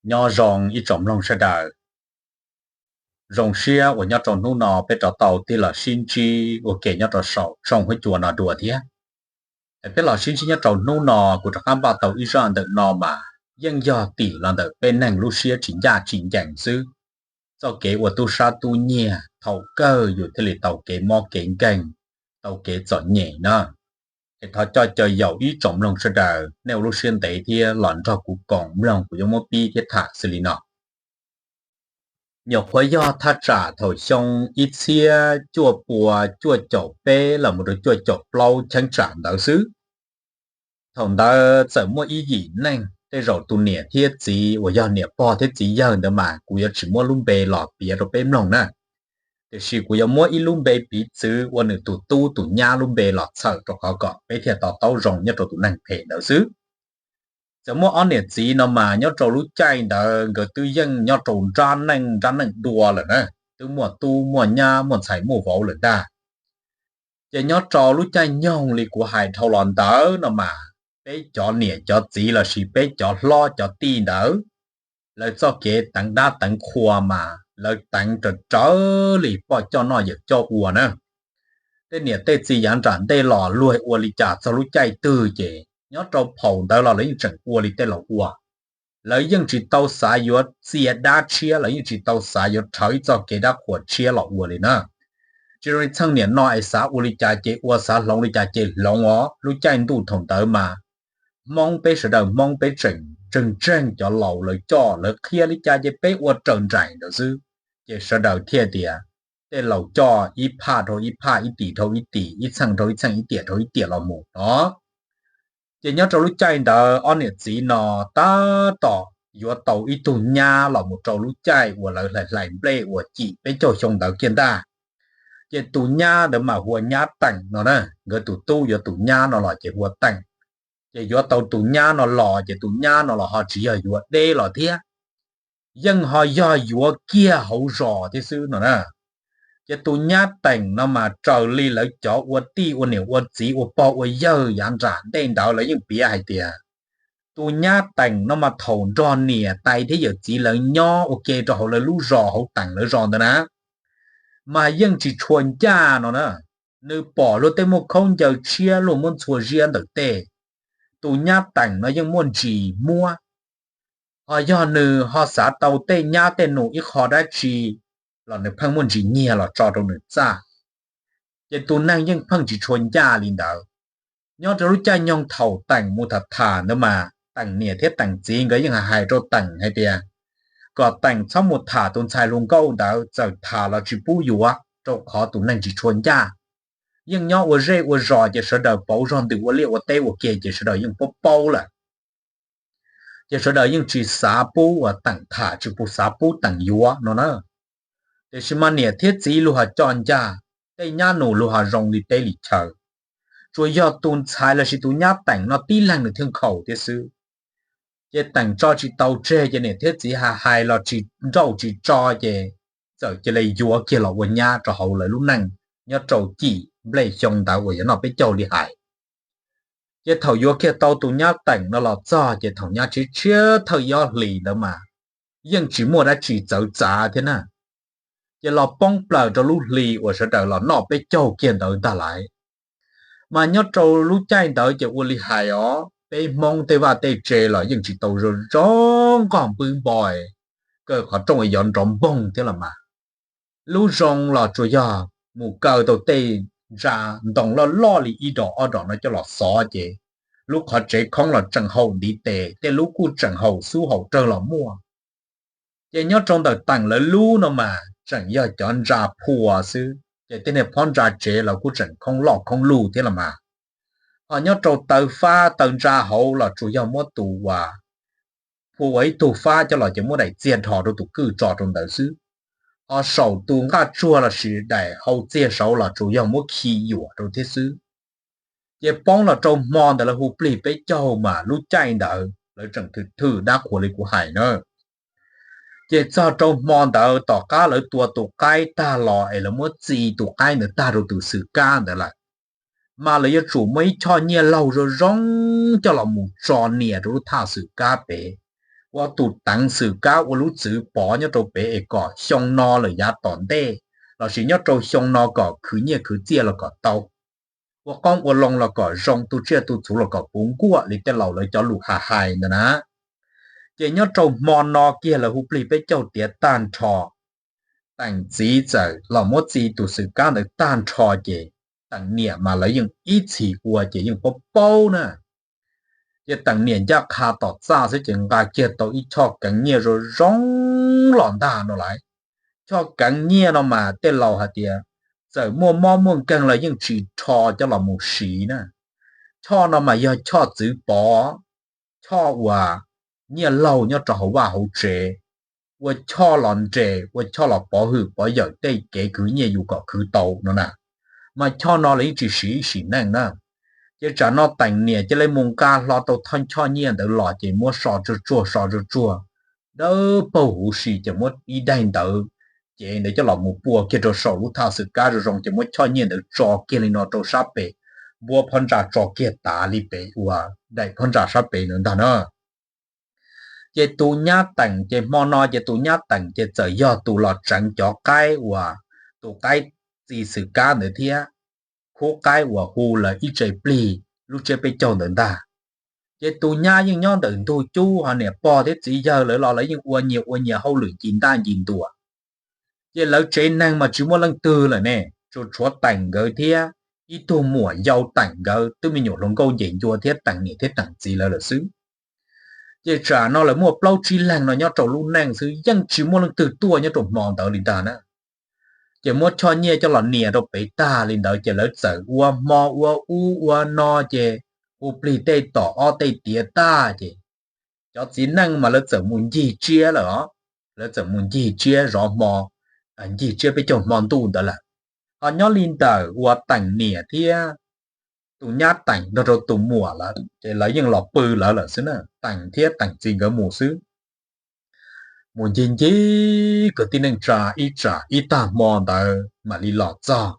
Nyob zoo ib tsoom mloog sawv daws. Zoo siab uas nyob rau hnub no peb rov tau tig los sib ntsib ua ke nyob rau saum tshooj huab cua no dua thiab. Es peb los sib ntsib nyob rau hnub no kuv rov qab npaj tau ib zaj ntawm no mas yeej yog tim los ntawm peb neeg lub siab tsis ncaj tsis ncees xwb. Txoj kev ua tub sab tub nyiag thaum kawg yus thiaj li tau kev mob kev nkeeg, tau kev txom nyem na. Es thov coj caw yaum ib tsoom mloog sawv daws nej ua lub siab ntev thiab los nrog kuv koom mloog, kuv yuav muab pib thiab tham xws li no. Nyuam qhuav yog thaj tsam thaum xyoo ib txhiab cuaj pua cuaj caum peb los mus rau cuaj caum plaub cheeb tsam ntawd xwb. Thaum ntawd txawm muaj ib yim neeg, tej zaum tus niam thiab txiv uas yog niam pog thiab txiv yawg ntawd mas kuv yuav tsis muab lub npe los piav rau peb mloog na. Tiam sis kuv yuav muab ib lub npe piv txwv ua nws tus tub tus nyab lub npe los txhawm rau qhov kom peb thiaj to taub zoo nyob rau tus neeg phem ntawd xwb. Txawm muaj ob niam txiv no mas nyob rau lub caij ntawd nkawd twb yeej nyob rau nrab neej nrab neej dua lawm na, twb muaj tub muaj nyab muaj ntxhais muaj vauv lawm ntag. Ces nyob rau lub caij nyoog li kuv hais dhau los ntawd no mas, peb cov niam cov txiv lossis peb cov hlob cov tij ntawd, lawv txoj kev teev dab teev qhua mas lawv teev raws raws li poj coj noj yawm coj ua na. Tej niam tej txiv yav nram ntej los luag ua li cas txog lub caij twg ces nyob rau phaum ntawd los lawv yeej tseem ua li tej laus ua. Lawv yeej tsis tau xav yuav txia dab tshiab, lawv yeej tsis tau xav yuav rhawv ib txoj kev dab qhuas tshiab los ua li na. Tsis zoo li txheej niam no es xav ua li cas ces ua, xav hloov li cas ces hloov os. Lub caij ntuj thaum ntawd mas Hmoob peb sawv daws Hmoob peb tseem ntseeg ntseeg cov laus lawv coj lawv qhia li cas ces peb ua raws nraim ntawd xwb. Ces sawv daws thiaj tias tej laus coj ib phaj dhau ib phaj, ib tim dhau ib tim, ib txheej dhau ib txheej, ib tiam dhau ib tiam los mus no. Ces nyob rau lub caij ntawd ob niam txiv no tab tom yuav tau ib tug nyab los mus rau lub caij uas lawv hlais hlais nplej uas cim peb caug xyoo ntawd kiag ntag. Ces tus nyab ntawd mas hu ua nyab Teem no na, nkawd tus tub yuav tus nyab no los ces hu ua Teem. Ces yuav tau tus nyab no los ces tus nyab no los ho tsis yog yuav deb los thiab, yeej ho yog yuav kiag hauv zos thiab xwb no na. Ces tus nyab Teem no mas raws li lawv cov ua tij ua niam ua txiv ua pog ua yawg yav nram ntej ntawd lawv yeej piav hais tias tus nyab Teem no mas thaum nrog niam tais thiab yawm txiv lawv nyob ua ke rau hauv lawv lub zos hauv Teem lawv zos ntawd na, mas yeej tsis tshua ncaj no na. Nws pom luag tej muaj khaub ncaws tshiab luag muab ntxhua ziab ntawm tej, tus nyab Teem no yeej muaj ntsis muab. Ho yog nws ho xav tau tej nyab tej nus ib qho dab tsi los nws pheej muaj ntsis nyiag los tso rau nws txaj. Ces tus neeg yeej pheej tsis tshua ncaj li ntawd. Nyob rau lub caij nyoog thaum Teem mus tham tham ntawd mas Teem niam thiab Teem txiv nkawd yeej hais hais rau Teem hais tias kom Teem txhob mus tham tus ntxhais hluas nkauj ntawd, txawm tham los tsis pub yuav rau qhov tus neeg tsis tshua ncaj. Yeej nyob ua zej ua zos ces sawv daws pauv zog ntws ua liaj ua teb ua ke ces sawv daws yeej paub paub lawm. Ces sawv daws yeej tsis xav pub uas Teem tham, tsis pub xav pub Teem yuav no na. Tiam sis mas niam thiab txiv luag ho coj ncaj, tej nyab nus luag ho zoo li teb li chaw. Tsuas yog tus ntxhais lossis tus nyab Teem no tib leeg nws thiaj nkhaus thiab xwb. Ces Teem tso tsis tau tseg ces niam thiab txiv hais hais los tsis nrauj tsis tso ces txawm cia li yuav kiag los ua nyab rau hauv lawv lub neej nyob rau cim nplej xyoo ntawd uas yog noj peb caug li hais. Ces thaum yuav kiag tau tus nyab Teem no los txog ces thaum nyab tshiab tshiab thawj ob hlis ntawd mas yeej tsis muaj dab tsi txawv txav thiab na. Ces los poob plaws rau lub hli uas sawv daws los noj peb caug kiag ntawd ntag lauj. Mas nyob rau lub caij ntawd ces ua li hais os, peb Hmoob tej vaj tej tse los yeej tsis tau zoo zoo nkoj npwb npo, kaw qhov rooj es yov nrov npoog thiab los mas. Lub zoo los tsuas yog mus kaw tau tej ntsa ntoo loj loj li ib dos ob dos no coj los xov ces lub qhov tsev khoob los tseem haum ntiv tes, tej lub kuj tseem haum xub haum rawg los muaj. Ces nyob rau ntawm Teem lawv lub no mas tseem yog cov ntsa phua xwb, ces tej niag phob ntsa tsev los kuj tseem khoob loj khoob lug thiab los mas. Ho nyob rau taw fab taw ntsa hauv los tsuas yog muab tus uas phua ua ib tug fab coj los ces muab daim txiag dhos rau tus kwj tso rau ntawd xwb. Ho saum tus nqaj tsuag lossis daim hau txiag saud los tsuas yog muab khi yuam rau thiab xwb. Ces poob los rau hmo ntawd lawv hu plig peb caug mas lub caij ntawd lawv tseem thwm thwm dab qhuas li kuv hais na. Ces txog rau hmo ntawd tom qab lawv tua tus qaib tag los es lawv muab txi tus qaib ntawd tag rau tus xwm kab ntawd lawm, mas lawv yuav tsum muaj ib choj nyiaj laug zoo zoo coj los mus tso nias rau lub thaj xwm kab pem, ua tus teev Xwm Kab ua lub txwv pov nyob rau pem es kom xyoo no lawm yav tom ntej lossis nyob rau xyoo no kom khwv nyiaj khwv txiaj los kom tau, ua qoob ua loo los kom zoo, tu tsiaj tu txhuv los kom puv nkuaj li tej laus lawv cov lus hais hais ntawd na. Ces nyob rau hmo no kiag lawv hu plig peb caug tiav tag nrho, Teem txiv txawm los muab txi tus Xwm Kab ntawd tag nrho ces Teem niam mas lawv yeej ib txhis ua ces yeej paub paub na. Ces Teem niam ncaj qha tom txaj xwb ces nqa kiag tau ib choj keev nyiaj zoo zoo los ntag no lauj. Choj keev nyiaj no mas tej laus hais tias txawm muaj mob muaj nkeeg los yeej tsis rho coj los mus siv na. Choj no mas yog choj txwv pov, choj uas nyiaj laug nyob rau hauv vaj hauv tsev, ua choj los nres, ua choj los pov hwm pov yawm tej kev khwv nyiaj yus kom khwv tau no na. Mas choj no los yeej tsis siv ib sim neej na. Ces tsam no Teem niam cia li mus nqa hlo tau thaj choj nyiaj ntawd los ces muab so tsuag tsuag so tsuag tsuag, dawb paug huv si ces muab ib daim ntawv, ces ntawd coj los mus pua kiag rau saum lub thaj Xwm Kab zoo zoo ces muab choj nyiaj ntawd tso kiag li no rau sab pem, npuab phab ntsa tso kiag tav li pem uas daim phab ntsa sab pem ntawd ntag na. Ces tus nyab Teem ces hmo no ces tus nyab Teem ces txawm yog tus los tseev cov qaib uas, tus qaib txi Xwm Kab ntawd thiab khub qaib uas hu lawv ib tse plig lub tsiab peb caug ntawd ntag. Ces tus nyab yeej nyob ntawm ntug cub ho niam pog thiab txiv yawg lawv los lawv yeej ua nyias ua nyias hauj lwm ncig ntaj ncig ntuas. Ces lawv tsev neeg mas tsis muaj leej twg lawm ne, tsuas tshuav Teem nkawd thiab ib tug muam yau Teem nkawd twb me nyuam hluas nkauj nce ncua thiab Teem niam thiab Teem txiv lawv lawm xwb. Ces tsam no lawv muaj plaub tsib leeg no nyob rau lub neej xwb yeej tsis muaj leej twg tuaj nyob rau hmo ntawd li ntag na. Ces muab choj nyiaj coj los nias rau pem tag li ntawd ces lawv txawm ua hmo ua ub ua no ces hu plig tej tom ob tej tiav tag ces cov txiv neej mas lawv txawm mus ncig tsiab lawm os. Lawv txawm mus ncig tsiab zov hmo, ncig tsiab peb caug hmo ntuj ntawd lawm. Ho nyob li ntawm uas Teem niam thiab tus nyab Teem nrog rau tus muam lawm ces lawv yeej los pw lawv lawm xwb na, Teem thiab Teem txiv nkawd mus xwb. Mus ncig ncig kwv tij neej tsa ib tsam ib tag hmo ntawd mam li los txog.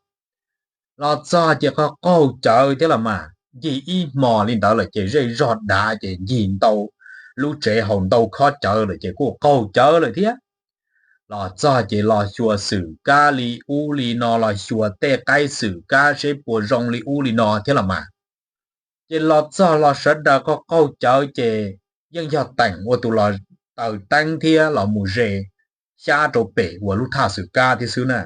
Los txog ces qaug qaug cawv thiab los mas ncig ib hmo li ntawd lawm ces zej zog dav ces ncig ntau lub tsev haus ntau khob cawv lawm ces kuj qaug cawv lawm thiab. Los txog ces los xyuas Xwm Kab li ub li no, los xyuas tej qaib Xwm Kab seb puas zoo li ub li no thiab los mas. Ces los txog los sawv daws qaug qaug cawv ces yeej yog Teem ua tus los taws teeb thiab los mus ze xyab rau pem uas lub thaj Xwm Kab thiab xwb na.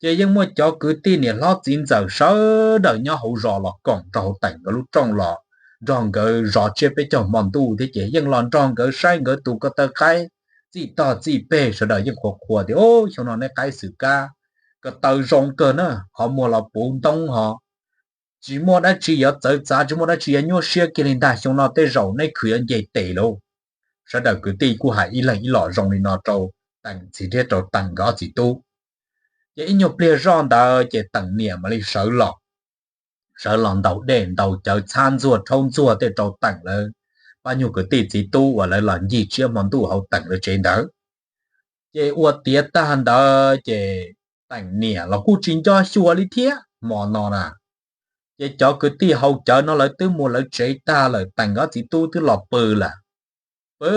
Ces yeej muaj cov kwv tij niam hlob txiv ntxawm sawv daws nyob hauv zos los koom rau hauv Teem nkawd lub rooj los nrog nkawd zov tsiab peb caug hmo ntuj thiab ces yeej los nrog nkawd saib nkawd tus ko taw qaib txij tog txij peg, sawv daws yeej qhuas qhuas tias, Ub, xyoo no neb qaib Xwm Kab ko taw zoo kawg na, qhov muag los puv ntoob ho tsis muaj dab tsi yuav txawv txav, tsis muaj dab tsi yuav nyuaj siab kiag li ntag, xyoo no tej zaum neb khwv yuav nce tes lauj. Sawv daws kwv tij kuj hais ib leeg ib los zoo li no rau Teem txiv thiab rau Teem nkawd ob txiv tub. Ces ib nyuag pliag zoj ntawd ces Teem niam mam li sawv los, sawv los ntaus dej ntaus cawv txhab ntxuag rhaub ntxuag tej rau Teem lawv pab nyuag kwv tij txiv tub uas lawv los ncig tsiab hmo ntuj hauv Teem lawv tsev ntawd. Ces ua tiav tag ntawd ces Teem niam los kuj tsis nco xyuas li thiab hmo no na. Ces cov kwv tij haus cawv no lawv twb mus lawv tsev tag lawm, Teem ob txiv tub twb los pw lawm. Pw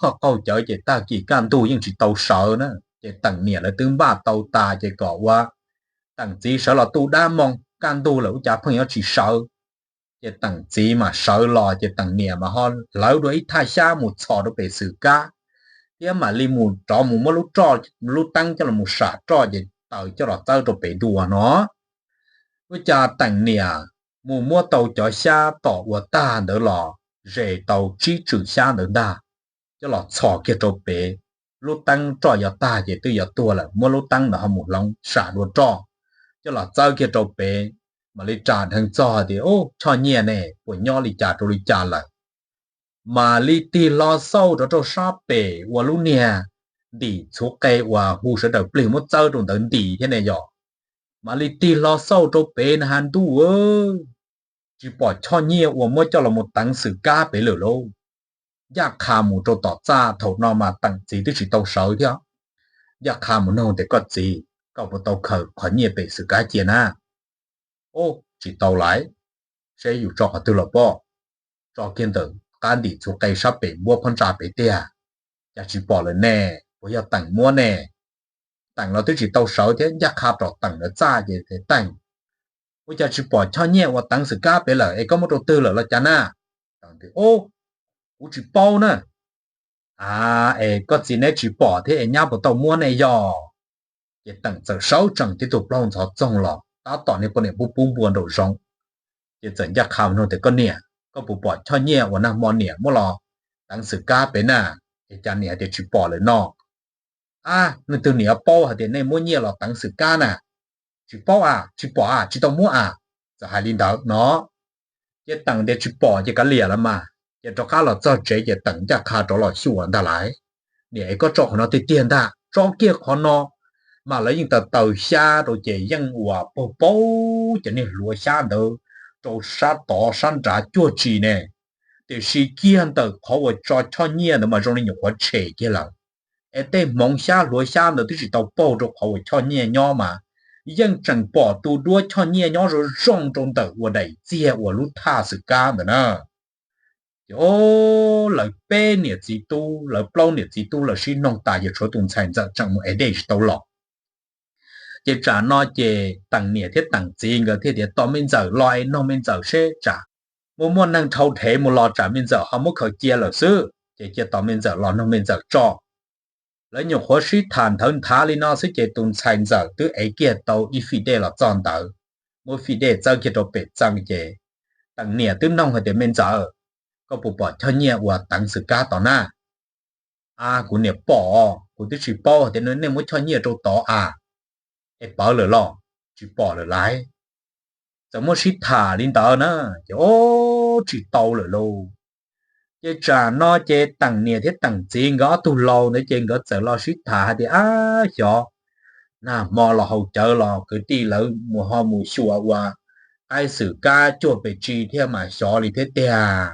qaug qaug cawv ces tag kis kaj ntug yeej tsis tau sawv na, ces Teem niam lawv twb npaj tau tas ces kom ua Teem txiv sawv los tu dab moo, kaj ntug lawm ua cas pheej yuav tsis sawv. Ces Teem txiv mas sawv los ces Teem niam mas ho hlawv dua ib thaj xyab mus txhos rau pem Xwm Kab, thiab mam li mus rov mus muab lub roj, lub teeb coj los mus sam roj ces taws coj los txawb rau pem dua no. Ua cas Teem niam mus muab tau cov xyab tom ua tag ntawd los ze tau tsib tswm xyab ntawd ntag, coj los txhos kiag rau pem. Lub teeb roj yuav tag ces twb yuav tuag lawm, muab lub teeb ntawd ho mus hloov sam dua roj, coj los txawb kiag rau pem. Mam li ras dheev txog tias, Ub, choj nyiaj ne, puas nyob li cas rau li cas lawm? Mam li tig hlo xauj rov rau sab pem uas lub niag ntim txhuv qe uas hu sawv daws plig muab txawb rau ntawd ntim thiab ne yom. Mam li tig hlo xauj rau pem na has ntuj, tsis pom choj nyiaj uas muab coj los mus teev Xwm Kab pem lawm lauj. Ncaj qha mus rau tom txaj, thaum no mas Teem txiv twb tsis tau sawv thiab. Ncaj qha mus nug tias, Koj txiv, koj puas tau khaws qhov nyiaj pem Xwm Kab cia na? Ub, tsis tau laiv. Seb yus tso qhov twg los pob? Tso kiag ntawm qab ntim txhua qe sab pem npuab phab ntsa pem tiag. Cas tsis pom lawm ne? Puas yog Teem muab ne? Teem los twb tsis tau sawv thiab, ncaj qha rov Teem lawv txaj ces tias, Teem, ua cas tsis pom Choj Nyiaj uas teev xwm kab pem lawm es koj muab rau twg lawm los cas na? Teem tias, Kuv tsis paub na. A, es koj txiv neb tsis pom thiab es nyab puas tau muab ne yog? Ces Teem txawm sawv tsees tib tug plaub ntxhov txoog los tab tom niag poj niam pub pub npua nraum zoov. Ces txawm ncaj qha nug tias, Koj niam, koj puas pom Choj Nyiaj uas nag hmo niam muab los teev xwm kab pem na? Es cas niam hais tias tsis pom lawm no? A, leej twg niam paub hais tias nej muab nyiaj los teev xwm kab na? Tsis paub a, tsis pom a, tsis tau muab a. Txawm hais li ntawd no, ces Teem tias tsis pom ces kav liam los mas. Ces rov qab los txog tsev ces Teem ncaj qha rov los xyuas ntag lauj. Niam, es koj tso qhov no tiag tiag ntag, tso kiag qhov no. Mas lawv yeej taws taws xyab rau ces yeej ua paug paug cov niag hluav xyab ntawd rau sab tod sab nrad cuag tsis ne. Tiam sis kiag ntawm qhov uas tso Choj Nyiaj ntawd mas zoo li nyuam qhuav tshem kiag lawm. Es tej hmoov xyab hluav xyab ntawd twb tsis tau paug rau qhov uas Choj Nyiaj nyob mas, yeej tseem pom tus duab Choj Nyiaj nyob zoo zoo rau ntawm ua daim txiag uas lub thaj xwm kab ntawd na. Ces o, lawv peb niam txiv tub, lawv plaub niam txiv tub lawv sib noog tas ces tshuav tus ntxhais ntxawm tseem mus ev dej tsis tau los. Ces tsam no ces Teem niam thiab Teem txiv nkawd thiaj tias, Tos me ntxawm los es nug me ntxawm seb tsam muaj muaj neeg dhau dhev mus los tsam me ntxawm ho muab khaws cia lawm xwb. Ces cia tos me ntxawm los nug me ntxawm tso. Lawv nyuam qhuav sib tham nthawv nthav li no xwb ces tus ntxhais ntxawm twb ev kiag tau ib fij dej los txog ntawd, muab fij dej txawb kiag rau pem txee ces Teem niam twb noog hais tias, Me ntxawm, koj puas pom Choj Nyiaj uas teev xwm kab tod na? A, kuv niam pom, kuv twb tsis paub hais tias nej muab Choj Nyiaj rau tod a. Es pawv lawm los? Tsis pom lawm lauj. Txawm muab sib tham li ntawd na, ces o, tsis tau lawm lauj. Ces tsam no ces Teem niam thiab Teem txiv nkawd ob tug laus ntawd ces nkawd txawm los sib tham hais tias, Ab, xyov nag hmo los haus cawv los kwv tij lawv mus ho mus xyuas ua qaib xwm kab cuag pes tsawg thiab mas xyov li thiab tiag.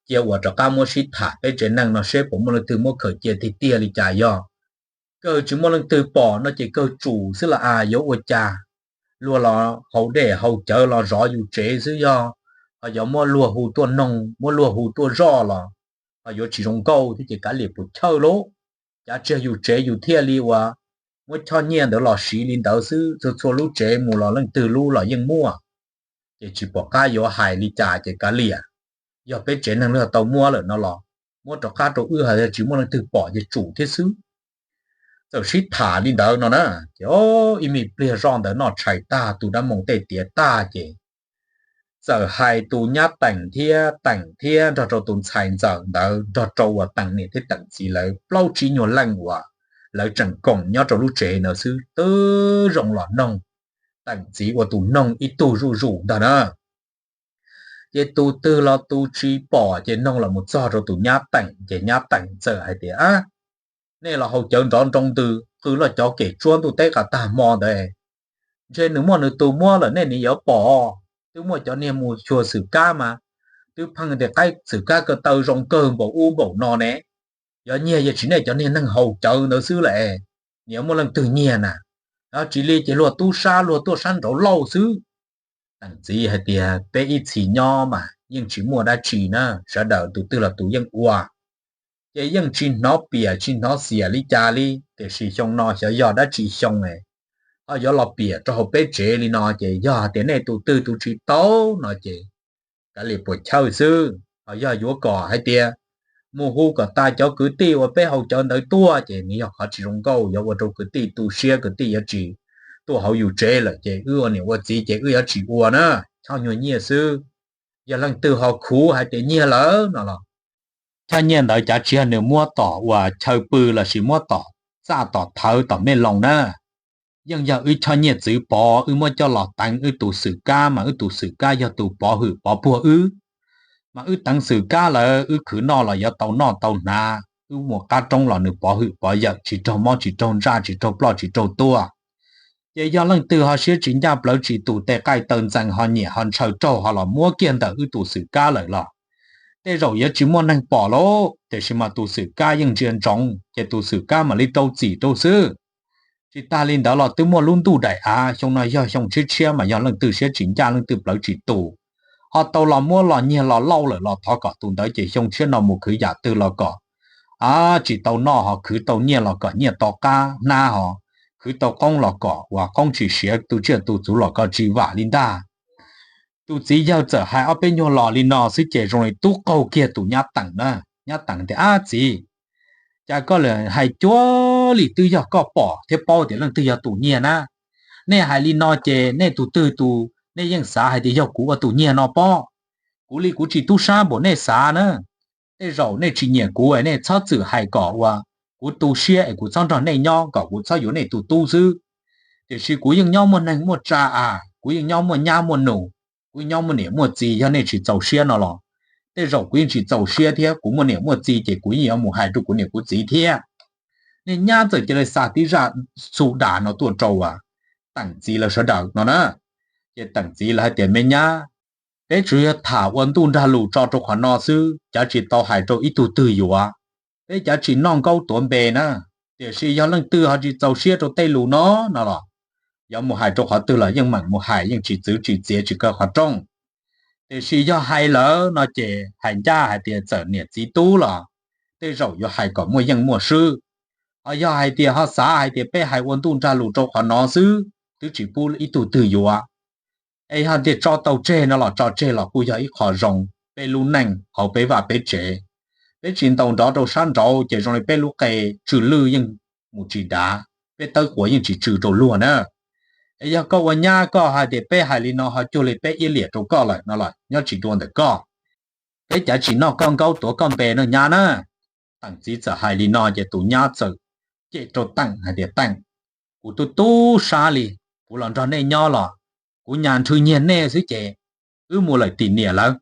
Cia uas rov qab muab sib tham peb tsev neeg no seb puas muaj leej twg muab khaws cia tiag tiag li cas. Yog kawg tsis muaj leej twg pom no ces kawg tsum xwb los as, yuav ua cas? Luag los haus dej haus cawv los zov yus tsev xwb, yog ho yuav muab luag hu tuaj noog, muab luag hu tuaj zoj los ho yuav tsis zoo nkauj thiab ces kav liam puas chawj lauj. Cav tsis yog yus tsev yus thiaj li uas muab Choj Nyiaj ntawd los siv li ntawd xwb, txhua txhua lub tsev mus los leej twg lub los yeej muaj. Ces tsis pom qab yuav hais li cas ces kav liam, yog peb tsev neeg lawv tau muab lawm no los muab rov qab rau wb, hais tias tsis muaj leej twg pom ces tsum thiab xwb. Txawm sib tham li ntawd no na, ces ib me pliag zoj ntawd noj tshais tag, tu dab moos tej tiav tag ces txawm hais tus nyab Teem thiab Teem thiab nrog rau tus ntxhais ntxawm ntawd nrog rau uas Teem niam thiab Teem txiv lawv plaub tsib nyuag leej uas lawv tseem koom nyob rau lub tsev ntawd xwb twb zoo los noog Teem txiv ua tus noog ib tug zuj zus ntag na. Ces tus twg los tus tsis pom ces noog los mus txog rau tus nyab Teem ces nyab Teem txawm hais tias, Ab, nej los haus cawv nrov nroo ntws qw loj cov kem tsuab ntuj teb qas tag hmo ntawd, ntshe nws muaj nws tus muab lawm nej nim yuav pom. Twb muaj cov niag mus xyuas xwm kab mas twb pheej tias qaib xwm kab ko taw zoo kawg npaum ub npaum no ne. Yog nyiag yog tsis nej cov niag neeg haus cawv ntawd xwb lawm, nim yuav muaj leej twg nyiag na? Yog tsis li ces luag tub sab luag tuaj sab nraud lauj xwb. Teem txiv hais tias, Peb ib txhis nyob mas yeej tsis muaj dab tsi na, sawv daws tus twg los tus yeej ua. Ces yeej tsis hnov piam tsis hnov xiam li cas li, tiam sis xyoo no xyov yog dab tsi xyoo ho yuav los piam rau hauv peb tsev li no, ces yog hais tias nej tus twg tus tsis tau no ces kav liam puas chawj xwb. Ho yog yuav kom hais tias mus hu kom tas cov kwv tij uas peb haus cawv ntawd tuaj ces nws yog qhov tsis zoo nkauj, yuav ua rau kwv tij tu siab, kwv tij yuav tsis tuaj hauv yus tsev lawm ces wb ua niam ua txiv ces wb yuav tsis ua na. Choj nyuag nyiaj xwb, yog leej twg ho khuv hais tias nyiag lawm no los, Choj Nyiaj ntawd cav tsis yog nws muab tom uas chaw pw lossis muab tom txaj tom thawv tom mej loo na. Yeej yog wb Choj Nyiaj txwv pov, wb muab coj los teev wb tus xwm kab, mas wb tus xwm kab yog tus pov hwm pov puag wb. Mas wb teev xwm kab lawm, wb khwv noj los yuav tau noj tau hnav, wb mus qab roob los nws pov hwm pov yawm, tsis raug mob tsis raug ntsaj, tsis raug ploj tsis raug tuag. Ces yog leej twg ho siab tsis ncaj plawv tsis tus, tej qaij taw ntxees ho nyiam ho ntshaw raug ho los muab kiag ntawm wb tus xwm kab lawm los tej zaum yuav tsis muaj neeg pom lauj, tiam sis mas tus xwm kab yeej ntsia ntsoov ces tus xwm kab mam li rau txim rau xwb. Tsis tas li ntawd los twb muaj lub ntuj daim av, xyoo no yog xyoo tshiab tshiab mas yog leej twg siab tsis ncaj leej twg plawv tsis tus, ho tau los muab los nyiag los lauj lawm los thov kom tus ntawd ces xyoo tshiab no mus khwv yam twg los kom, a, tsis tau noj, ho khwv tau nyiaj los kom nyiaj to qab hnab, ho khwv tau qoob los kom uas qoob tsis siav, tu tsiaj tu txhuv los kom tsis vam li ntag. Tus txiv yawg txawm hais ob peb nyuag los li no xwb ces zoo li tub qaug kiag tus nyab Teem na. Nyab Teem tias, Ab txiv, cas koj lam hais cuag li twb yog koj pom thiab paub tias leej twg yog tus nyiag na. Nej hais li no ces nej tus twg tus nej yeej xav hais tias yog kuv ua tus nyiag no pob. Kuv li kuv tsis tub sab npaum nej xav na. Tej zaum nej tsis nyiam kuv es nej txhob txwm hais kom uas kuv tu siab es kuv txhob nrog nej nyob, kom kuv txhob yuav nej tus tub xwb. Tiam sis kuv yeej nyob muaj neeg muaj tsa a, kuv yeej nyob muaj nyab muaj nus, kuv yeej nyob muaj niam muaj txiv, yog nej tsis txaus siab no los tej zaum kuv yeej tsis txaus siab thiab. Kuv muaj niam muaj txiv ces kuv yeej yuav mus hais rau kuv niam kuv txiv thiab. Niag nyab txawm cia li xa tib zaj xu das no tuaj rau uas Teem txiv lawv sawv daws no na. Ces Teem txiv lawv hais tias, Me nyab, peb tsuas yog tham ua ntuj nrag lus tso rau qhov no xwb, cav tsis tau hais rau ib tug twg yuav. Peb cav tsis noj nkaub tuav npe na, tiam sis yog leej twg ho tsis txaus siab rau tej lus no no los yuav mus hais rau qhov twg los yeej meem mus hais, yeej tsis txwv tsis txiav tsis kaw qhov rooj. Tiam sis yog hais lawm no ces hais ncaj hais tias txawm niam txiv tub los tej zaum yuav hais kom muaj yeej muaj swb. Ho yog hais tias ho xav hais tias peb hais ua ntuj nrag lus rau qhov no xwb twb tsis pub ib tug twg yuav, es yog tias tso tau tseg no los tso tseg los kuj yog ib qho zoo peb lub neej hauv peb vaj peb tsev. Peb tsis ntaus nrov rau sab nraud ces zoo li peb lub qe tsw lwj yeej mus tsis dav, peb tawb quav yeej tsis tsw rau luag na. Es yog koj ua nyab koj hais tias peb hais li no ho cuag li peb iab liam rau koj lawm no los nyob tsis dua ntawm koj. Peb cav tsis noj koj nkaub tuav koj npe no nyab na. Teem txiv txawm hais li no ces tus nyab txawm cem rau Teem hais tias, Teem, kuv tub tub sab li, kuv los nrog nej nyob los kuv nyas nrhw nyiag nej xwb ces wb mus lawm tim niam lawv,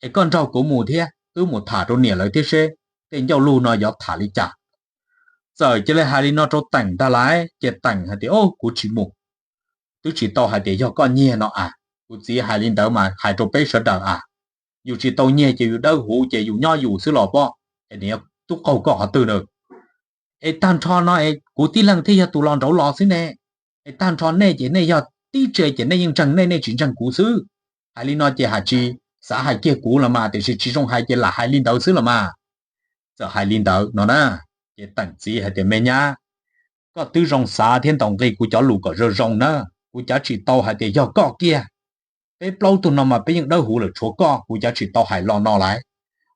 es koj nrog kuv mus thiab, wb mus tham rau niam lawv thiab seb tej ncauj lug no yuav tham li cas. Txawm cia li hais li no rau Teem ntag lauj ces Teem hais tias, Au, kuv tsis mus. Twb tsis tau hais tias yog koj nyiag no a, kuv txiv hais li ntawd mas hais rau peb sawv daws a. Yus tsis tau nyiag ces yus dawb huv ces yus nyob yus xwb los pob, es niam tub qaug koj qhov twg na. Es tag nrho no es kuv tib leeg thiaj yog tus los nraud los xwb ne. Es tag nrho nej ces nej yog tib tse ces nej yeej ntseeg nej, nej tsis ntseeg kuv xwb. Hais li no ces hais tsis xav hais kiag kuv los mas, tiam sis tsis zoo hais ces lam hais li ntawd xwb los mas. Txawm hais li ntawd no na, ces Teem txiv hais tias, Me nyab, koj twb zoo xav thiab ntaus nqi kuv cov lus kom zoo zoo na, kuv cav tsis tau hais tias yog koj kiag. Peb plaub tug no mas peb yeej dawb huv lawm tshuav koj, kuv cav tsis tau hais lo no lauj.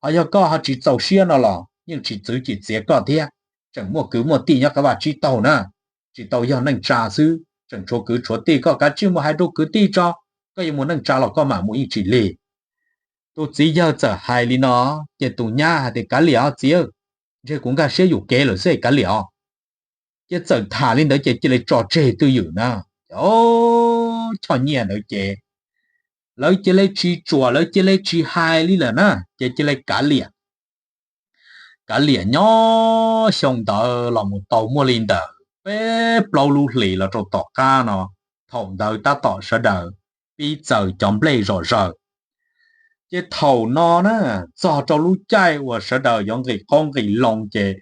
Ho yog koj ho tsis txaus siab no los yeej tsis txwv tsis txiav koj thiab, tseem muaj kwv muaj tij nyob qab vaj tsib taug na. Tsis tau yog neej tsa xwb, tseem tshuav kwv tshuav tij, koj kav tsij mus hais rau kwv tij tso, koj yuav mus neej tsa los koj mam mus yeej tsis lig. Tus txiv yawg txawm hais li no, ces tus nyab hais tias, Kav liam os txiv, ntshe kuv nkag siab yuam kev lawm xwb, kav liam os. Ces txawm tham li ntawd ces cia li tso tseg twj ywm na. Choj nyiaj ntawd ces lawv cia li tsis tsuam, lawv cia li tsis hais li lawm na, ces cia li kav liam. Kav liam nyob xyoo ntawd los mus tau muaj li ntawm peb plaub lub hlis los rau tom qab no, thaum ntawd tab tom sawv daws pib txaws cov nplej zom zaws. Ces thaum no na, txog rau lub caij uas sawv daws yuav nqis qoob nqis loo ces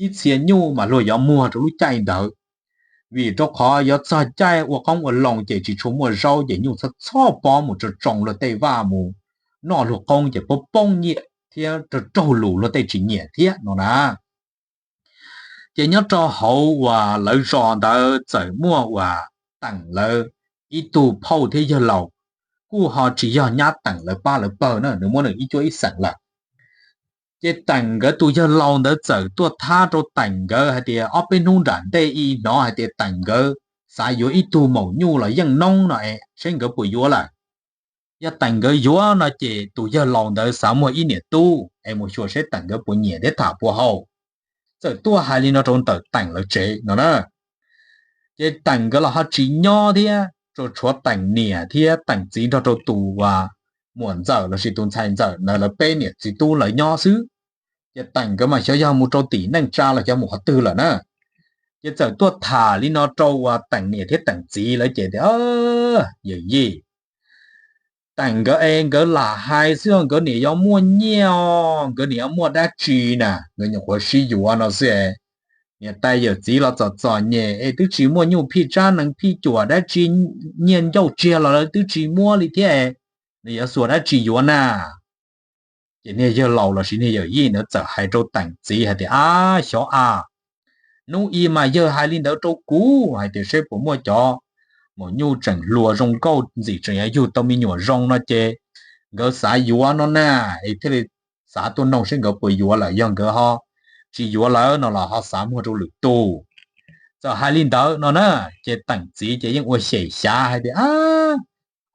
ib txhia nyuj mas luag yuav muag rau lub caij ntawd, vim rau qhov yuav txog caij ua qoob ua loo ces tsis tshua muaj zaub ces nyuj txhob txhob pob mus tsoo tsoo luag tej vaj mus noj luag qoob ces poob poob nyiaj thiab raug raug lus luag tej tsis nyiam thiab no na. Ces nyob rau hauv uas lawv zos ntawd txawm muaj uas Teem lawv ib tug phauj thiab yawg laus, kuj ho tsis yog nyab Teem lawv pab lawv pawg na, nws muab nws ib cuab ib xeem lawm. Ces Teem nkawd tus yawg laus ntawd txawm tuaj thab rau Teem nkawd hais tias ob peb hnub nram ntej ib hnov hais tias Teem nkawd xav yuav ib tug maum nyuj los yeej noob no es seb nkawd puas yuav lawm. Yog Teem nkawd yuav no ces tus yawg laus ntawd xav muaj ib niam tub es mus xyuas seb Teem nkawd puas nyiam thiab tham puas haum. Txawm tuaj hais li no rau ntawm Teem lawv tsev no na. Ces Teem nkawd los ho tsis nyob thiab, tsuas tshuav Teem niam thiab Teem txiv nrog rau tus uas muam ntxawm lossis tus ntxhais ntxawm ntawd lawv peb niam txiv tub lawv nyob xwb. Ces Teem nkawd mas xyov yog mus rau tim neej tsa los xyov mus qhov twg lawm na. Ces txawm tuaj tham li no rau uas Teem niam thiab Teem txiv lawv ces tias, Yawm yij, Teem nkawd es nkawd lam hais xwb, nkawd niam yuav muaj nyiaj os, nkawd niam yuav muaj dab tsi na, nkawd nyuam qhuav sib yuav no xwb. Niam tais yawm txiv los txom txom nyem es twb tsis muaj nyuj phij tsab nees phij cuam dab tsi, nyiaj ncauj tsiag los lawv twb tsis muab li thiab. nws yuav xuas dab tsi yuav na? Ces niag yawg laus lossis niag yawm yij ntawd txawm hais rau Teem txiv hais tias, Ab, xyov a, hnub i mas yawg hais li ntawd rau kuv hais tias seb puas muaj cov maum nyuj tseem hluas zoo nkauj ntxim tseem yuav yug tau me nyuam zoo no ces nkawd xav yuav no na, es thiaj li xav tuaj noog seb nkawd puas yuav lawm, yog nkawd ho tsis yuav lawm no los ho xav muag rau lwm tus. Txawm hais li ntawd no na, ces Teem txiv ces yeej ua xyem xyav hais tias, Ab,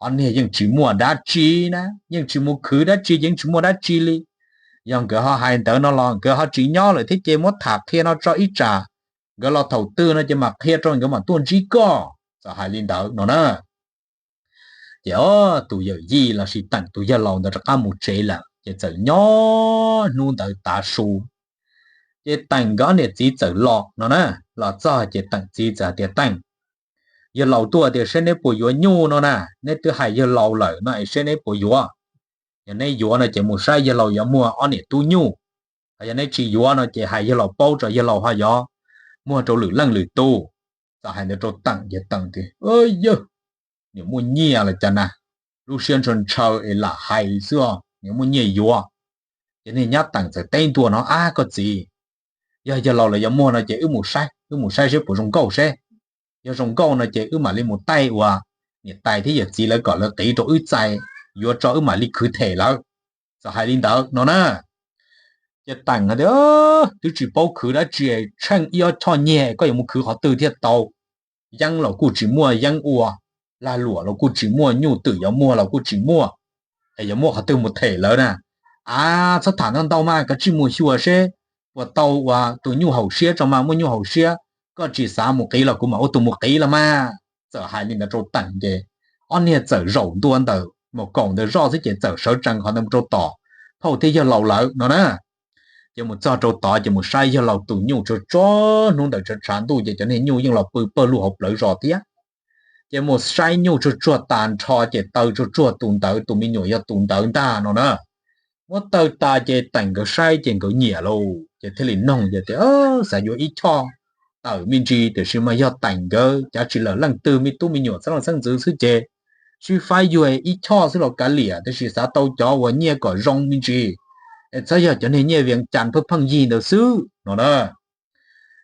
ob niag yeej tsis muaj dab tsi na, yeej tsis mus khwv dab tsi ces yeej tsis muaj dab tsi li. Yog nkawd ho hais ntawd no los nkawd ho tsis nyob lawm thiab ces muab tham qhia no tso ib tsam nkawd los thaum twg no ces mam qhia rau nkawd mam tuaj ntsib koj. Txawm hais li ntawd no na, ces tus yawm yij lossis Teem tus yawg laus ntawd rov qab mus tsev lawm ces txawm nyob hnub ntawd tav su. Ces Teem nkawd ob niam txiv txawm los no na, los txog ces Teem txiv txawm hais tias, Teem, yawg laus tuaj tias seb neb puas yuav nyuj no na, neb twb hais yawg laus lawm no es seb neb puas yuav. Yog neb yuav no ces mus saib yawg laus yuav muag ob niam tub nyuj, ho yog neb tsis yuav no ces hais yawg laus paub tso yawg laus ho yuav muag rau lwm leej lwm tus. Txawm hais ntawd rau Teem ces Teem tias, Yawg, niam muaj nyiaj los cas na, lub siab ntshaw ntshaw es lam hais xwb os, niam muaj nyiaj yuav. Ces niag nyab Teem txawm teb ntua no, Ab, koj txiv, yog yawg laus lawv yuav muag no ces wb mus saib, wb mus saib seb puas zoo nkauj seb. Yog zoo nkauj no ces wb mam li mus taij ua niam tais thiab yawm txiv lawv kom lawv qiv rau wb txais, yuav tso wb mam li khwv them lawv. Txawm hais li ntawd no na, ces Teem hais tias, Twb tsis paub khwv dab tsi, tsheej ib ob choj nyiaj koj yuav mus khwv qhov twg thiaj tau? Yeeb los kuj tsis muaj yeeb ua, lag luam los kuj tsis muaj, nyuj twm yuav muag los kuj tsis muaj, es yuav muaj qhov twg mus them lawv na? Ab, txhob tham ntau ntau mas, koj tsij mus xyuas seb puas tau ua tus nyuj haum siab tso mas, muaj nyuj haum siab, koj tsis xav mus qiv los kuv mam ua tus mus qiv los mas. Txawm hais li ntawd rau Teem ces ob niag txawm zaum ntua ntawm maum kaum ntawd zoj xwb ces txawm sawv tsees qhov ntawd mus rau tom phauj thiab yawg laus lawv no na. Ces mus txog rau tod ces mus saib yawg laus tus nyuj tsuag tsuag, hnub ntawd tshav tshav ntuj ces cov niag nyuj yeej los pw pawg lug hauv plawv zos thiab. Ces mus saib nyuj tsuag tsuag tas nrho ces taw tsuag tsuag tus ntawd, tus me nyuam yog tus ntawd ntag no na. Muab taw tas ces Teem nkawd saib ces nkawd nyiam lauj, ces thiaj li noog ces tias, Xav yuav ib choj tawm me ntsis, tiam sis mas yog Teem nkawd cav tsis lawm leej twg, me tub me nyuam xeeb leej xeeb ntxwv xwb ces sib faib yuag ib choj xwb los kav liam, tiam sis xav tau cov uas nyiaj kom zoo me ntsis, es txhob yog cov niag nyiaj Vias Cas pheej pheej yig ntawd xwb no na.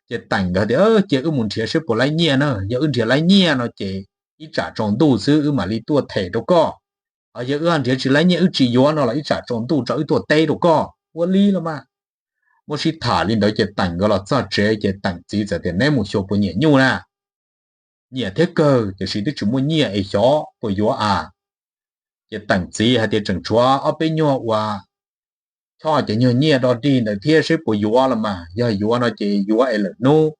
Ces Teem nkawd tias, Cia wb mus nrhiav seb puas laib nyiaj na, yog wb nrhiav laib nyiaj no ces ib tsam tsaus ntuj xwb wb mam li tuaj them rau koj. Ho yog wb nrhiav tsis laib nyiaj wb tsis yuav no los ib tsam tsaus ntuj tso wb tuaj teb rau koj. Ua li los mas. Muab sib tham li ntawd ces Teem nkawd los txog tsev ces Teem txiv txawm tias, Neb mus xyuas puas nyiam nyuj na? Nyiam thiab kawg, tiam sis twb tsis muaj nyiaj es xyov puas yuav a. Ces Teem txiv hais tias, Tseem tshuav ob peb nyuag uas choj cov nyuag nyiaj do dig ntawd thiab, seb puas yuav los mas, yog yuav no ces yuav es lwm hnub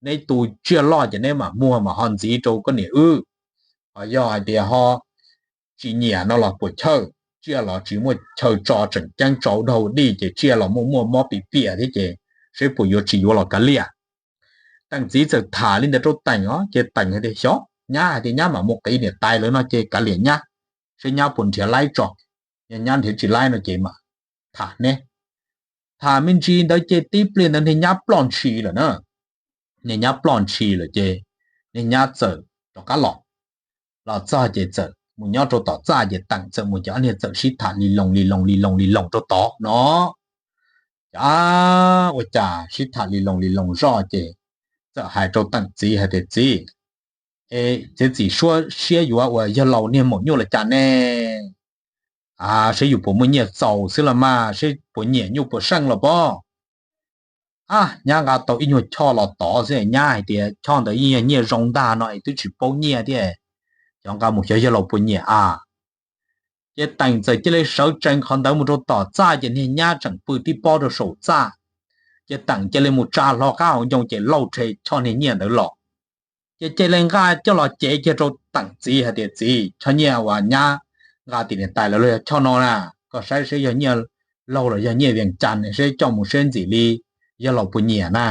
neb tu tsiaj loj ces neb mam muag mas ho ntxiv rau koj niam wb. Ho yog hais tias ho tsis nyiam no los puas chawj, tsiaj los tsis muaj chaw tso, tseem ceeb tsau dog dig ces tsiaj los muaj muaj mob piam piam thiab ces seb puas yuav tsis yuav los kav liam. Teem txiv txawm tham li ntawd rau Teem os, ces Teem hais tias, Xyov, nyab hais tias nyab mam mus qiv niam tais lawv no ces kav liam nyab, seb nyab puas nrhiav laib tso. Yog nyab nrhiav tsis laib no ces mam tham neb. Tham me ntsis ntawd ces tib pliag ntawd niag nyab ploj ntshis lawm na. Niag nyab ploj ntshis lawm ces niag nyab txawm rov qab los. Los txog ces txawm mus nyob rau tom txaj ces Teem txawm mus, ces ob niag txawm sib tham li loos li loos li loos li loos rau tod no. Ces ua cas sib tham li loos li loos zoj ces txawm hais rau Teem txiv hais tias, Txiv, es txiv txim siab yuav uas yawg laus niag maum nyuj los cas ne? Seb yus puas muaj nyiaj txaus xwb los mas, seb puas nyiam nyuj puas seej los pob. Ab, nyab nqa tau ib nyuag choj los tod xwb, nyab hais tias choj ntawd yeej yog nyiaj zoo ntag no es twb tsis paub nyiaj thiab, xyov nqa mus xyov yawg laus puas nyiam a. Ces Teem txawm cia li sawv tsees qhov ntawd mus rau tom txaj ces niag nyab tseem pw tib pob rau saum txaj. Ces Teem cia li mus tsa hlo qab hauv ncoo ces lauj rhe choj niag nyiaj ntawd los. Ces cia li nqa coj los cev kiag rau Teem txiv hais tias, Txiv, choj nyiaj uas nyab nqa tim niam tais lawv los yog choj no na, koj saib seb yog nyiaj laug los yog nyiaj Vias Cas, seb coj mus seb ntxim li yawg laus puas nyiam na.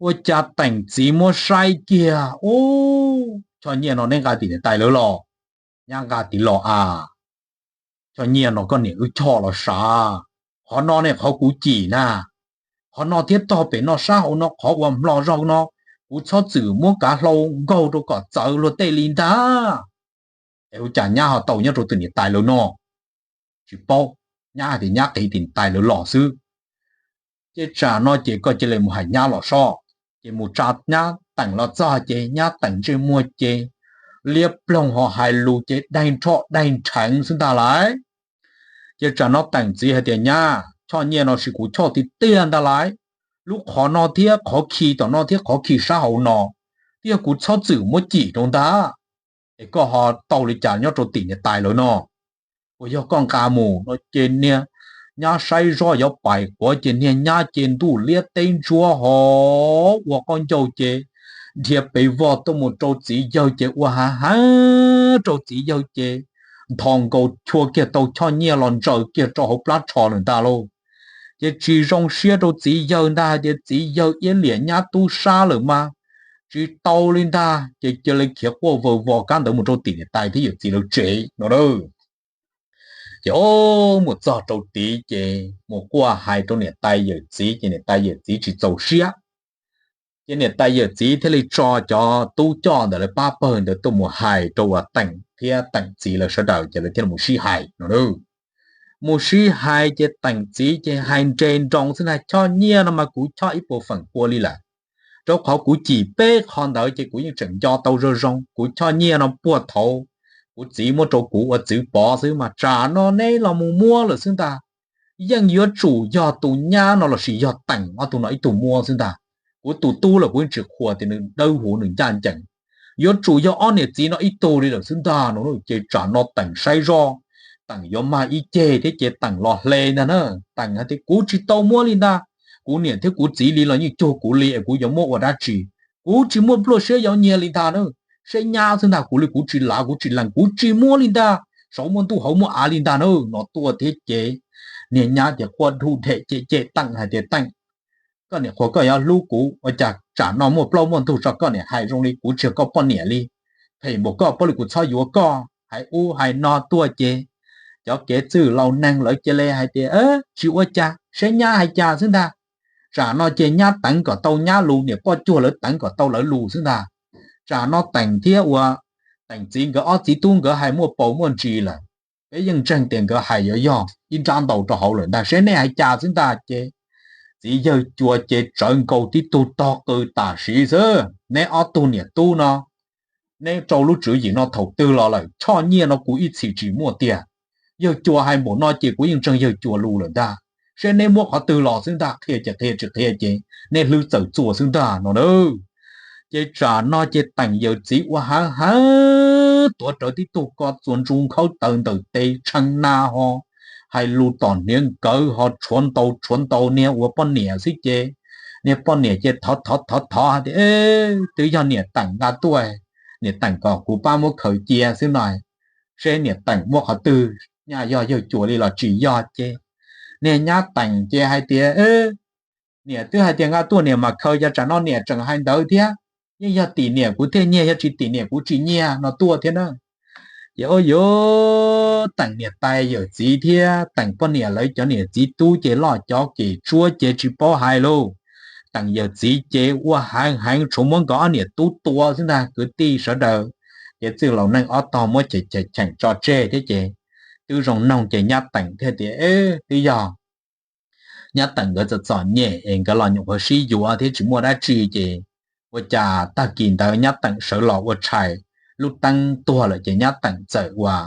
Ua cas Teem txiv muab saib kiag, Ub, choj nyiaj no neb nqa tim niam tais lawv los? Nyab nqa tim los a. Choj nyiaj no koj niam wb choj los sav. Qhov no ne qhov kuv cim na. Qhov no thiab tog pem no sab hauv no qhov uas hmlo zog no, kuv txhob txwm muab kav hlau nkaug rau kom txawv luag tej li ntag. Es ua cas nyab ho tau nyob rau tim niam tais lawv no? Tsis paub, nyab hais tias nyab qiv tim niam tais lawv los xwb. Ces tsam no ces koj cia li mus hais nyab los soj. Ces mus tsa nyab Teem los txog ces nyab Teem ntsej muag ces liab ploog ho hais lus ces daig nrho daig nrheev xwb ntag lauj. Ces tsam no Teem txiv hais tias nyab, choj nyiaj no sis kuv choj tiag tiag ntag lauj. Lub qhov no thiab qhov khi tom no thiab qhov khi sab hauv no, twb yog kuv txhob txwm muab cim rau ntag. Es koj ho tau li cas nyob rau tim niam tais lawv no? Uas yog koj nqa mus no ces niag nyab saib zoj yuav pais quav ces niag nyab ces ntuj liab teb ntsuab ho ua qoj ncauj ces dhia pes vog tuaj mus rau txiv yawg ces ua hav hav rau txiv yawg ces nthos nkaus chua kiag tau choj nyiaj los ntsaws kiag rau hauv plab tsho lawm ntag lauj. Ces tsis zoo siab rau txiv yawg ntag hais tias txiv yawg iab liam nyab tub sab lawm mas tsis tau li ntag ces cia li khiav quaj vawg vos kab ntawd mus rau tim niam tais thiab yawm txiv lawv tsev no lauj. Ces mus txog rau tid ces mus quaj hais rau niam tais yawm txiv ces niam tais yawm txiv tsis txaus siab. Ces niam tais yawm txiv thiaj li tso cov tub coj ntawm lawv pab pawg ntawd tuaj mus hais rau uas Teem thiab Teem txiv lawv sawv daws ces lawv thiaj li mus sib hais no lauj. Mus sib hais ces Teem txiv ces hais nres nroos xwb ntag, choj nyiaj no mas kuv choj ib puas feem pua li lawm, rau qhov kuv cim peb qho ntawd ces kuv yeej tseem nco tau zoo zoo, kuv choj nyiaj no puag thaum kuv txiv muab rau kuv ua txwv pov xwb mas tsam no neb los mus muab lawm xwb ntag. Yeej yuav tsum yog tus nyab no lossis yog Teem ob tug no ib tug muab xwb ntag. Kuv tus tub lawm kuv yeej tsis qhuas tias nws dawb huv nws ncaj ncees, yuav tsum yog ob niam txiv no ib tug li lawm xwb ntag no. Ces tsam no Teem saib zoj, Teem yuav mag ib ceg thiab ces Teem los hle ntag na. Teem hais tias kuv tsis tau muab li ntag, kuv niam thiab kuv txiv li los yeej cuag kuv li es kuv yuav muab ua dab tsi? Kuv tsis muaj npluaj siab yuav nyiag li ntag na. Saib nyab xwb ntag, kuv li kuv tsis lav kuv tsis lees, kuv tsis muab li ntag, saum muaj ntuj hauv muaj av li ntag na no tuaj thiab ces niag nyab ces quaj dhuj dhem cem cem Teem hais tias Teem, koj niam qhuas koj yuav hlub kuv ua cas tsam no muaj plaub muaj ntug tso koj niam hais zoo li kuv tsis yog koj poj niam li, phem npaum koj paub li kuv txhob yuav koj, hais ub hais no tuaj ces cov kev txwj laus neeg lawv cia li hais tias tsis ua cas, saib nyab hais cas xwb ntag. Tsam no ces nyab teev kom tau nyab lus, niam poj cuag lawv teev kom tau lawv lus xwb ntag. Tsam no Teem thiab uas Teem txiv nkawd ob txiv tub nkawd hais muaj paus muaj ntsis lawm, peb yeej ntseeg tias nkawd hais yuav yog ib nrab ntau rau hauv lawm ntag, saib nej hais cas xwb ntag. Ces txiv yawg Cua ces tsawv nkaus tib tug tog qw tam sim xwb, neb ob tug niam tub no, neb rau lub tswv yim no thaum twg los lawm, choj nyiaj no kuv ib txhis tsis muaj tiag. Yawg Cua hais npaum no ces kuv yeej ntseeg yawg Cua lus lawm ntag, saib neb muab qhov twg los xwb ntag, qhia ces qhia tsis qhia ces neb hlwb txawm txuas xwb ntag no na. Ces tsam no ces Teem yawm txiv ua heev heev tuav rawv tib tug ko txuas ntsu nkhaub taws ntawm tes tshee na ho hais lus tom hniav nkawd ho tshuav ntaus tshuav ntaus niag ua poj niam xwb ces niag poj niam ces thov thov thov thov hais tias twb yog niam Teem nqa tuaj, niam Teem kom kuv pab muab khaws cia xwb no, seb niam Teem muab qhov twg, nyaj yog yawg Cua li los tsis yog ces niag nyab Teem ces hais tias niam twb hais tias nqa tuaj niam mam khaws, cas tsam no niam tseem hais ntawd thiab, yeej yog tim niam kuv thiaj nyiag, yog tsis tim niam kuv tsis nyiag no tuaj thiab na. Ces ua yuav Teem niam tais yawm txiv thiab Teem poj niam lawv cov niam txiv tub ces loj cov kem tsuab ces tsis paub hais lauj. Teem yawm txiv ces ua heev heev tshuav muab nkawd ob niam tub tua xwb ntag, kwv tij sawv daws ces txwj laus neeg ob tog muab cheem cheem tso tseg thiab ces twb zoo noog ces nyab Teem thiaj tias twb yog nyab Teem nkawd txom txom nyem es nkawd los nyuam qhuav sib yuav thiab tsis muaj dab tsi ces ua cas tag kis ntawd nyab Teem sawv los ua tshais, lub teeb tuag lawm ces nyab Teem txawm uas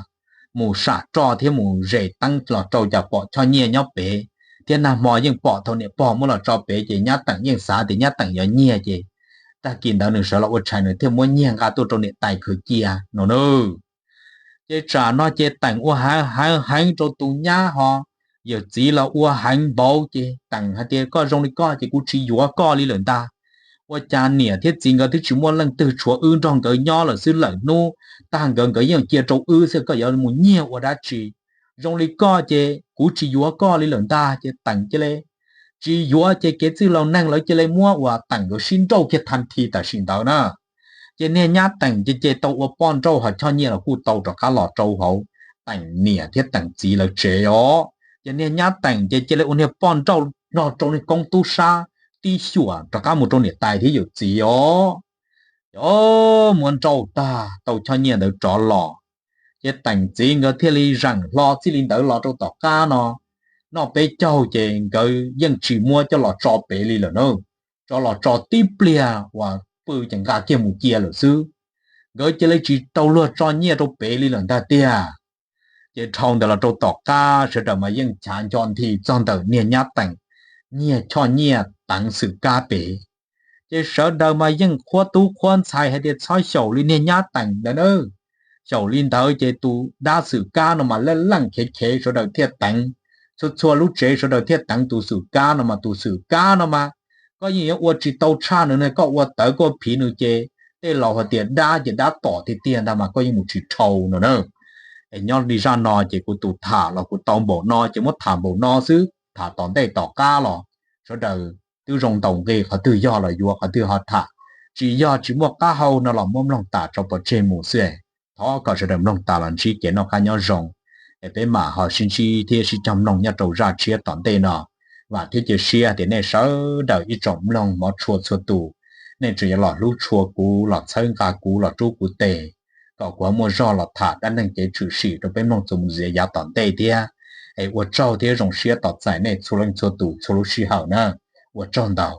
mus sam roj thiab mus zes teeb los rau cas pom choj nyiaj nyob pem, thiab nag hmo yeej pom thaum niam pog muab los tso pem ces nyab Teem yeej xav tias nyab Teem yuav nyiag ces tag kis ntawd nws sawv los ua tshais nws thiaj muab nyiag nqa tuaj rau niam tais khaws cia no na. Ces tsam no ces Teem ua heev heev heev rau tus nyab ho yawm txiv los ua heev npaum ces Teem hais tias koj zoo li koj ces kuv tsis yuav koj li lawm ntag. Ua cas niam thiab txiv nkawd twb tsis muaj leej twg, tshuav wb nrog nkawd nyob lawm xwb, lawm hnub tag nkawd nkawd yeej cia rau wb xwb, koj yuav mus nyiag ua dab tsi? Zoo li koj ces kuv tsis yuav koj li lawm ntag. Ces Teem cia li tsis yuav ces kev txwj laus neeg lawv cia li muab uas Teem nkawd sib nrauj kiag thaj thi tam sim ntawd na. Ces niag nyab Teem ces ces tau ua poj nrauj ho choj nyiaj los kuj tau rov qab los rau hauv Teem niam thiab Teem txiv lawv tsev os. Ces niag nyab Teem ces cia li ua niag poj nrauj nrog rau niag koob tub sab tib xyuam rov qab mus rau niam tais thiab yawm txiv os. Ces muab nrauj tag tau choj nyiaj ntawd rov los, Niag Teem txiv nkawd thiaj li zeem hlo txij li ntawd los rau tom qab no, noj peb caug ces nkawd yeej tsis muab coj los tso pem li lawm na, tso los tso tib pliag uas pw ces nqa kiag mus cia lawm xwb. Nkawd cia li tsis tau luag tso nyiaj rau pem li lawm ntag tiag. Ces dhau ntawd los rau tom qab sawv daws mas yeej chav nco nthi txog ntawm niag Nyab Teem nyiag choj nyiaj teev Xwm Kab pem. Ces sawv daws mas yeej qhuab tub qhuab ntxhais hais tias txhob xyaum li niag Nyab Teem ntawd na. Xyaum li ntawd ces tus dab Xwm Kab no mas leej leej khiav khiav sawv daws thiaj teev, txhua txhua lub tsev sawv daws thiaj teev tus Xwm Kab no mas tus Xwm Kab no mas koj yeej yuav ua tsis tau tshaj nws ne, koj ua tawv koj phiv nws ces tej laus hais tias dab ces dab tom tiag tiag ntag mas koj yeej mus tsis dhau no na. Es nyob li zaj no ces kuv tus tham los kuv tau npaum no ces muab tham npaum no xwb, tham tom ntej tom qab los sawv daws twb zoo ntaus nqi qhov twg yog los yuav, qhov twg ho tham tsis yog tsis muaj qab hau no los muab mloog tas tso pov tseg mus xwb. Thov kom sawv daws mloog tas los ntsib kev noj qab nyob zoo, es peb mam ho sib ntsib thiab sib cog mloog nyob rau zaj tshiab tom ntej no. Vam thiab cia siab tias nej sawv daws ib tsoom mloog hmov tshua txhua tus, nej tseem yuav los hlub tshua kuv, los txhawb nqa kuv, los rub kuv tes, kom kuv ho muaj zog los tham dab neeg kev tshwm sim rau peb mloog txuas mus txiav yav tom ntej thiab. Es ua tsaug thiab zoo siab tos txais nej txhua leej txhua tus txhua lub sij hawm na. Ua tsaug ntau.